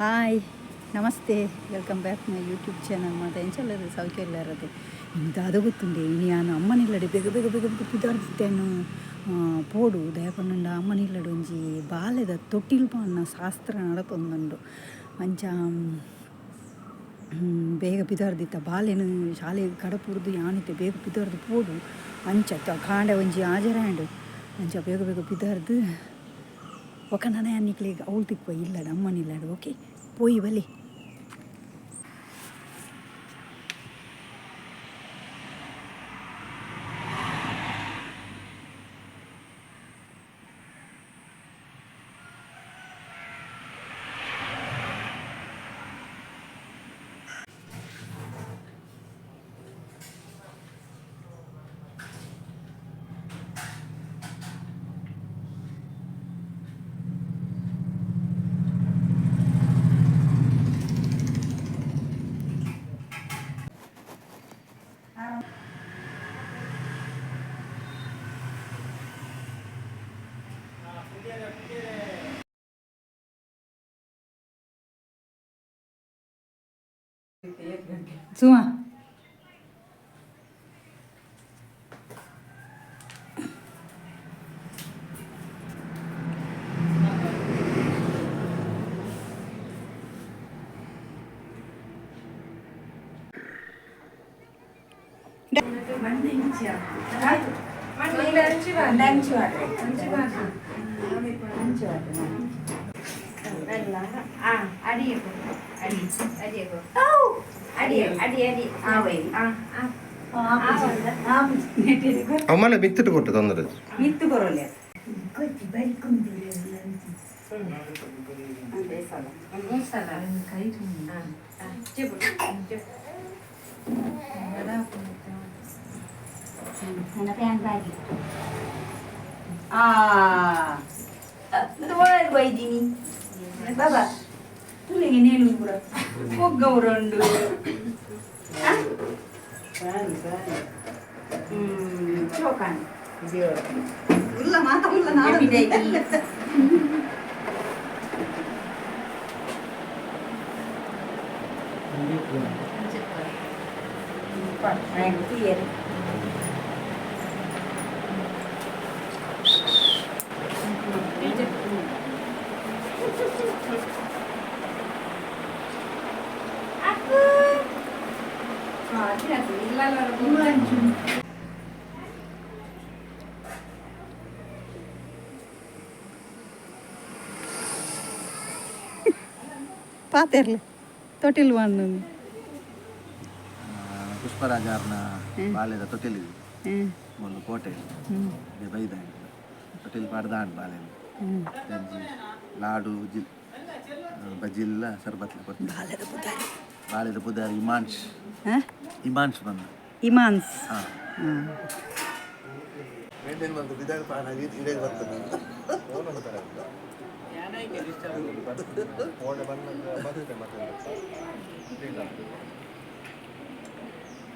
Hi, namaste, welcome back my YouTube channel. ಮಾತ ಎಂಚಲ್ಲರು ಸೌಖ್ಯ ಇಲ್ಲರದು ಇಂದಾದ ಗೊತ್ತುಂಡೆ. ಇನಿ ಯಾನು ಅಮ್ಮನಿಲ್ಲಡೆ ಬೇಗ ಬೇಗ ಬೇಗ ಬೇಗ ಪಿದಾರ್ದಿತ್ತೇನು ಪೋಡು. ದಯಪಂಡ ಅಮ್ಮನಿಲ್ಲಡೆ ಒಂಜಿ ಬಾಲೆದ ತೊಟ್ಟಿಲ್ ಪಾಡ್ನ ಶಾಸ್ತ್ರ ನಡತೊಂದುಂಡು. ಅಂಚ ಬೇಗ ಪಿದಾರ್ದಿತ್ತ. ಬಾಲೆನ್ ಶಾಲೆ ಕಡಪುರ್ದು ಯಾನಿತ್ತೆ ಬೇಗ ಪಿದಾರ್ದು ಪೋಡು. ಅಂಚ ಕಾಂಡೆ ಒಂಜಿ ಹಾಜರಾಂಡ್. ಅಂಚ ಬೇಗ ಬೇಗ ಪಿದಾರ್ದು ఒక ನನ ನಿಕ್ಲೆಗ್ ಅವ್ಲು ತಿಕ್ಕುವ ಇಲ್ಲಡ್, ಅಮ್ಮನಿಲ್ಲಡ್. ಓಕೆ, ಪೋಯಿ ಬಲೆ. ಸುಮಾ. ಅಮ್ಮನ ಬಿತ್ತಿಟ್ಟು ಕೊಟ್ಟು ತೊಂದರೆ. ಮಿತ್ತು ಕೊರೊಲೆ. ಆ ಬೈದಿನಿ ಬಾಬಾ ತುಲಿಗೆ ನೇಲು ಪೂರ ಪೊಗ್ಗೌರಂಡು. ಉಲ್ಲ ಮಾತ ಉಲ್ಲ ನಾಡು. ಪಾತೆರ್ಲೆ ತೊಟಿಲ್ ಒಂದು. ಪುಷ್ಪರಾಜಾರ್ನ ಬಾಲೆದ ತೊಟ್ಟಿಲ್ ಮುಲ್ಲು ಕೋಟೆ ಬೈದ ತೊಟ್ಟಿಲ್ ಪಾಡ್ದಾಂಡ್ ಬಾಲೆನ್. ಗಂಜಿ, ಲಾಡು, ಜಿಲ್ ಬಜ್ಜಿಲ್ಲ ಸರ್ಬತ್ಲ ಕೊರ್ತು. ಬಾಲೆದ ಪುದಾರಿ. ಬಾಲೆದ ಪುದಾರ್ ಇಮಾನ್ಶ್. ಇಮಾನ್ಶ್ ಬಂದ. ಇಮಾನ್ಸ್. ಹಾಂ, ಮೇಂಟೈನ್ ಬಂತು ಬಿದಾರ್ ಪಾನ ಇಡೇ ಬರ್ತದೆ.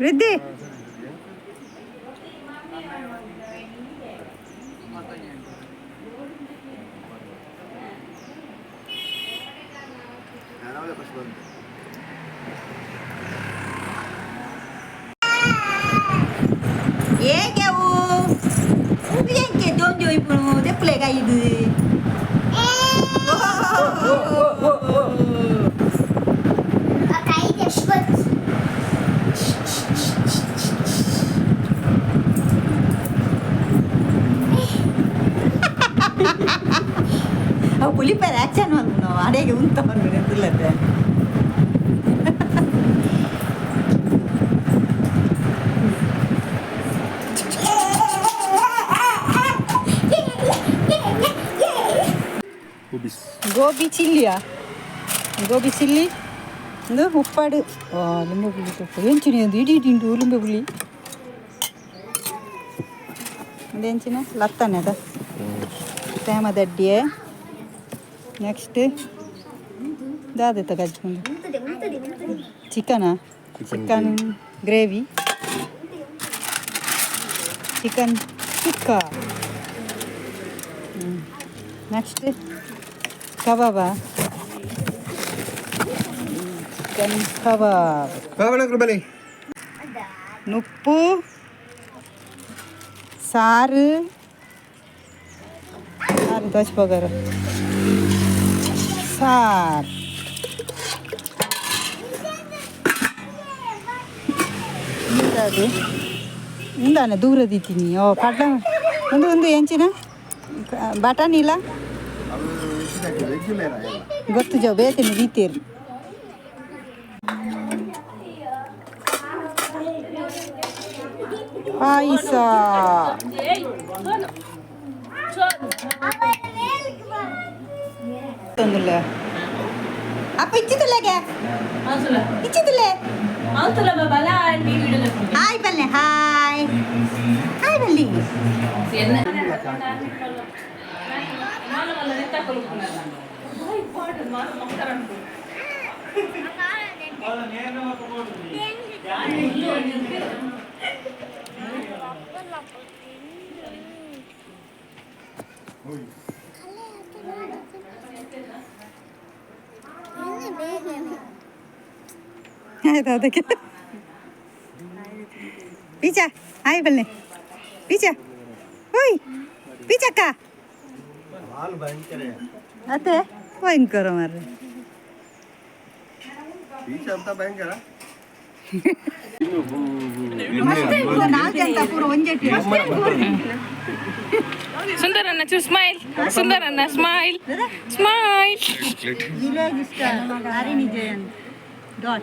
ವೃದ್ಧಿ. ನಾವೇ ಫಸ್ಟ್ ಬಂದು. ಏಕೆವು ಎಂಕೆ ದೊಂಜೋ ಇಪ್ಪುನು ದೆಪ್ಪುಲೆಗ ಇದು. ಅವು ಪುಲಿಪೇರೆ ಆಕ್ಷನ್ ಮಲ್ಪುನು ಅಡೆಗೆ ಉಂತ ಪನ್ಪಿನ ತುಲ್ಲತೆ. ಉಬಿಸ್. ಗೋಬಿ ಚಿಲ್ಲಿಯಾ? ಗೋಬಿ ಚಿಲ್ಲಿ ಇದು ಉಪ್ಪಾಡು. ಲಿಂಬೆ ಪುಳಿ ಉಪ್ಪು ಎಂಚಿನ ಒಂದು ಇಡೀ ತಿಂಡು ಲಿಂಬೆ ಪುಳಿ. ಎಂಚಿನ ಲತ್ತನೆ ಅದ ತೇಮದಡ್ಡಿಯೆ. ನೆಕ್ಸ್ಟ್ ದಾದೆತ್ತ ಕಜ್ಕೊಂಡು ಚಿಕನಾ? Chicken gravy, chicken tikka, next ಕಬಾಬಾ. Chicken kebab. ನುಪ್ಪು ಸಾರು ಸಾರು ದೋಸೆ ಬಗರು ಸಾರು. ಅದು ಇಂದಾನೆ ದೂರ ದೀತೀನಿ. ಓ ಕಡ್ಲ ಒಂದು ಒಂದು ಎಂಚಿನ ಬಟಾಣಿ ಇಲ್ಲ. ಗೊತ್ತು ಜೋ ಬೇತೀನಿ ದೀತೀರಿ. ಪಾಯಸ. ತೊಂದಿಲ್ಲ ಅಪ್ಪ. ಇಚ್ಚಿతుಲ್ಲೇಗೆ ಇಚ್ಚಿతుಲ್ಲೇ. ಹಾಯ್ ಬಲ್ಲೆ, ಹಾಯ್ ಹಾಯ್ ಬಲ್ಲಿ. ಆಯ್ತು ಅದಕ್ಕೆ. ಪೀಚಾ, ಹಾಯ್ ಬಲ್ಲೆ. ಪೀಚಾ, ಓಯ್ ಪೀಚಕ್ಕ. ಅತ್ತೆ ಭಯಂಕರ ಮಾರ್ರೆ. ಭಯಂಕರ. ನಾಲ್ಕು ಪೂರ ಒಂಜೆಟ್ಟು. ಸುಂದರಣ್ಣ ಚೂ smile. ಸುಂದರಣ್ಣ, smile smile. Village star Harini Jayant dot.